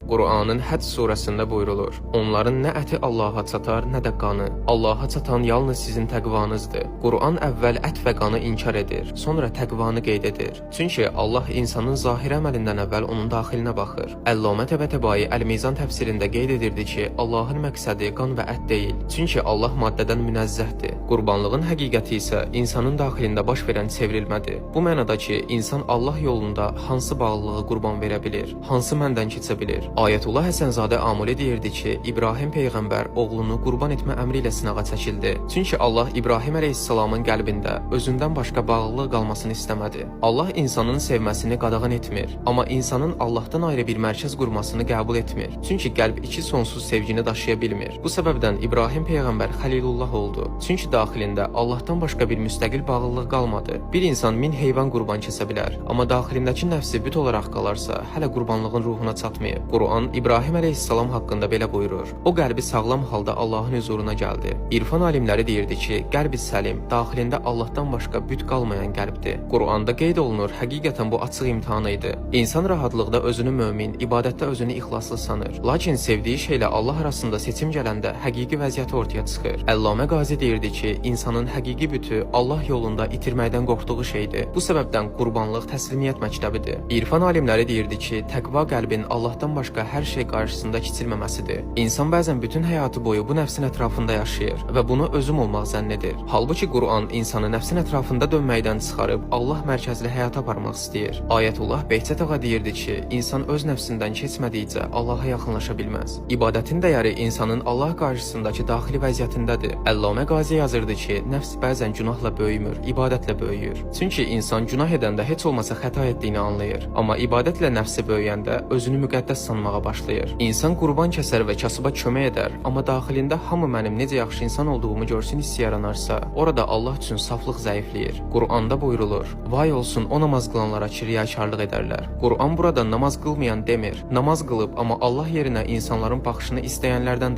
Qur'anın Həcc surəsində buyrulur: Onların nə əti Allaha çatar, nə də qanı. Allaha çatan yalnız sizin təqvanızdır. Qur'an əvvəl ət və qanı inkar edir, sonra təqvanı qeyd edir. Çünki Allah insanın zahiri əməlindən əvvəl onun daxilinə baxır. Əllamə Təbətəbai Əl-Mizan təfsirində qeyd edirdi ki, Allahın məqsədi qan və ət deyil. Çünki Allah maddədən münezzəhdir. Qurbanlığın həqiqəti isə insanın daxilində baş verən çevrilmədir. Bu mənada ki, insan Allah yolunda hansı bağlılığı qurban verə bilir, hansı məndən keçə bilir. Ayətullah Həsənzadə Amuli deyirdi ki, İbrahim peyğəmbər oğlunu qurban etmə əmri ilə sınağa çəkildi. Çünki Allah İbrahim əleyhissalamın qəlbində özündən başqa bağlılıq qalmasını istəmədi. Allah insanın sevməsini qadağan etmir, amma insanın Allahdan ayrı bir mərkəz qurmasını qəbul etmir. Çünki qəlb iki sonsuz sevgini daşıya bilmir. Bu səbəbdən İbrahim peyğəmbər Xəlilullah oldu. Çünki daxilində Allahdan başqa bir müstəqil bağlılıq qalmadı. Bir insan 1000 heyvan qurban kəsə bilər, amma daxilindəki nəfsi büt olaraq qalarsa, hələ qurbanlığın ruhuna çatmayıb. Quran İbrahim əleyhissalam haqqında belə buyurur: O qəlbi sağlam halda Allahın huzuruna gəldi. İrfan alimləri deyirdi ki, qəlbi səlim, daxilində Allahdan başqa büt qalmayan qəlbdir. Quranda qeyd olunur, həqiqətən bu açıq imtahan idi. İnsan rahatlıqda özünü mömin, ibadətdə özünü ixlaslı sanır. Lakin sevdiyi şeylə Allah arasında seçim gələndə həqiqi vəziyyəti ortaya çıxır. Əllamə Qazi deyirdi ki, insanın həqiqi bütü Allah yolunda itirməkdən qorxduğu şeydir. Bu səbəbdən qurbanlıq təslimiyyət məktəbidir. İrfan alimləri deyirdi ki, təqva qəlbin Allahdan başqa hər şey qarşısında kiçilməməsidir. İnsan bəzən bütün həyatı boyu bu nəfsin ətrafında yaşayır və bunu özüm olmaq zənn edir. Halbuki Quran insanı nəfsin ətrafında dönməkdən çıxarıb Allah mərkəzli həyata aparmaq istəyir. Ayətullah Behçət ağa deyirdi ki, insan öz nəfsindən keçmədikcə Allaha yaxınlaşa bilməz. İbadətin dəyəri insanın Allah qarşısındakı daxili vəziyyətindədir. Əllamə Qazi yazırdı ki, nəfs bəzən günahla böyümür, ibadətlə böyüyür. Çünki insan günah edəndə heç olmasa xəta etdiyini anlayır. Amma ibadətlə nəfsi böyüyəndə özünü müqəddəs sanmağa başlayır. İnsan qurban kəsər və kasıba kömək edər, amma daxilində hamı mənim necə yaxşı insan olduğumu görsün hissi yaranarsa, orada Allah üçün saflıq zəifləyir. Quranda buyrulur: Vay olsun o namaz qılanlara ki, riyakarlıq edərlər. Quran burada namaz qılmayan demir. Namaz qılıb amma Allah yerinə insanların baxışını istəyənlərdən danışır.